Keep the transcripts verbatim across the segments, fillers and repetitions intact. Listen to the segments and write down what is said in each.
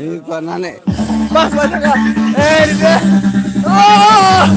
Ini gua nane. Pas banyak ya. Eh, ini dia. Oh!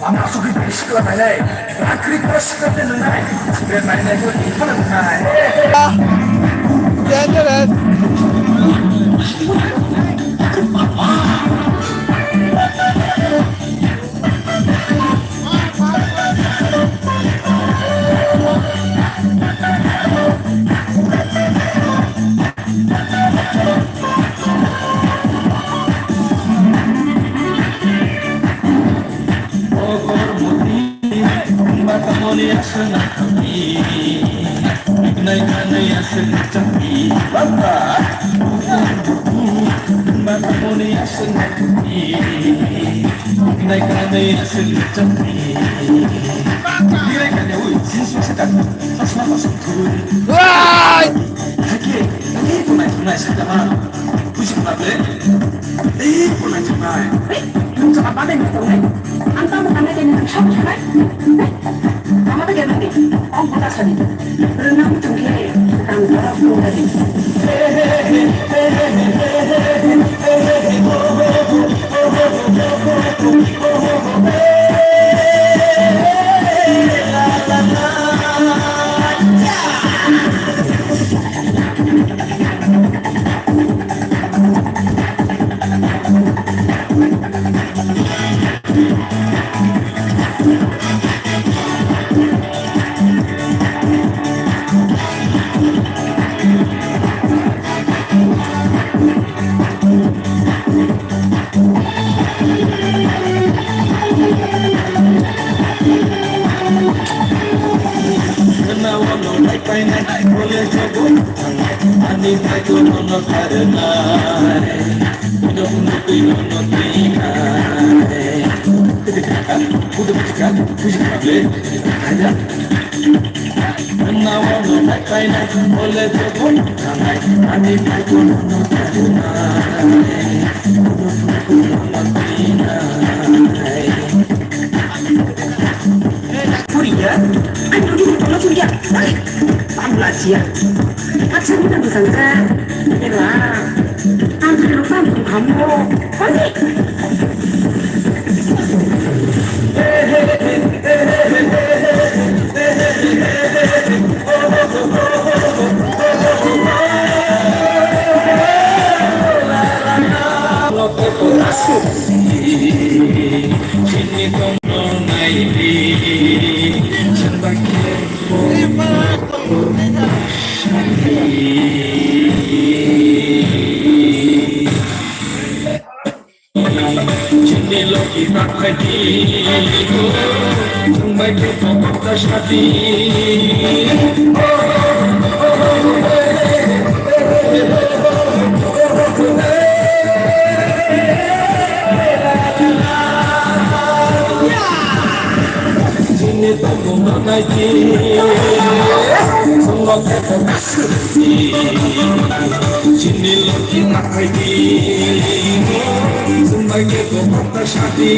Lama sugwi bai sikla nainai, rang kwrwi khe sikla twi nwngnai, sikla nainai khe tongthana nwngnai. Dangerous. Wai! Hakhe, hakhe bo naithoknai sakha ma. Buji kha ble? Tei bo naithoknai. Hei, nwng chwla badai ma tongnai. Ang tamo kanai khe nwng sok sanai. Hei, tamo tei khe nwng ni? Ang kota sani. Rwngna muchung khe tang borok tong tadi. Ani bai kono no karnai, no no twi no no twi nai. Kudu kudu kudu kudu kudu kudu. Nawa no nai kai nai, ole to boi thanai, ani bai kono no karnai, no no twi nai. Puriya, ang puri ni tolo puriya. Pamla siya. Atsa ni tang tang ka. Ewa. Ang puri rupam tu kamu. Puri. Chini logi takhai di, chwng bai khe tongthok ta sadi. Chini tongmung no nai di, chwng no khe tongthok. Chini logi takhai di, chwng bai khe tongthok ta sadi.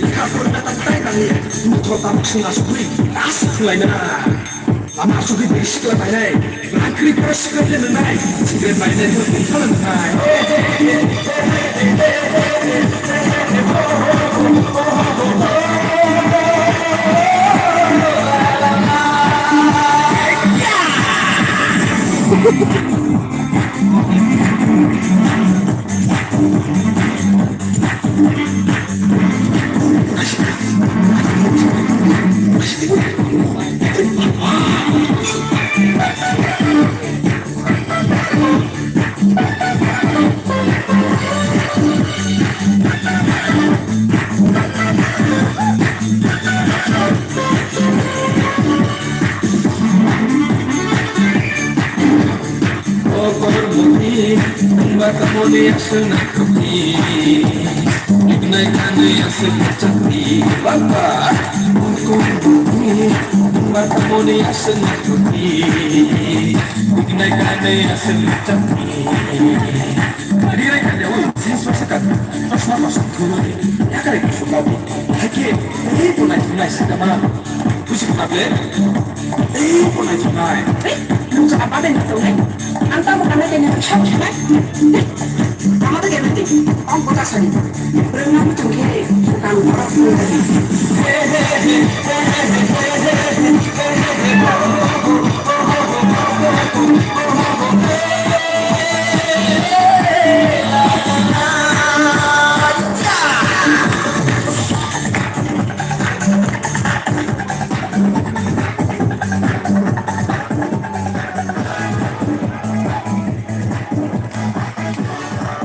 Lekha porina tang tai nangya, buthor tabuk swng asugwi, aswk khwlaina. Lama asugwi bai sikla bainai, rang kwrwi pora sikla le nwngnai, sikla bainai bo tongthana nwngnai. Kotor muni, wngba tamoni aswk naithokni. Iknai kanwi aswk chakni baba. Kotor muni, wngba tamoni aswk naithokni. Iknai kanwi aswk chakni. Rirai kanya oi, jeans masa kan. Chosma masa khuluni. Yakare kusukawi. Haike, ei bo naithoknai sakama. Buji khna ble? Ei, bo naithoknai. Ei, nwng chwla babe nai tongnai. Ang tamo kanai de nwng sab sanai. Tamo de gana de. Ang kota sani. Rwngna muchung khe, ang borok nai.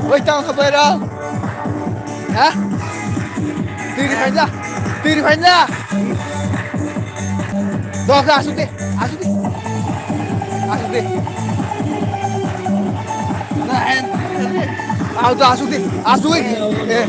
Oi, tang khabai rok. Ha? Tiri phaina. Tiri phaina. Dok, asuk de. Asuk de. Asuk de. Au to asuk de. Asuk de. Eh.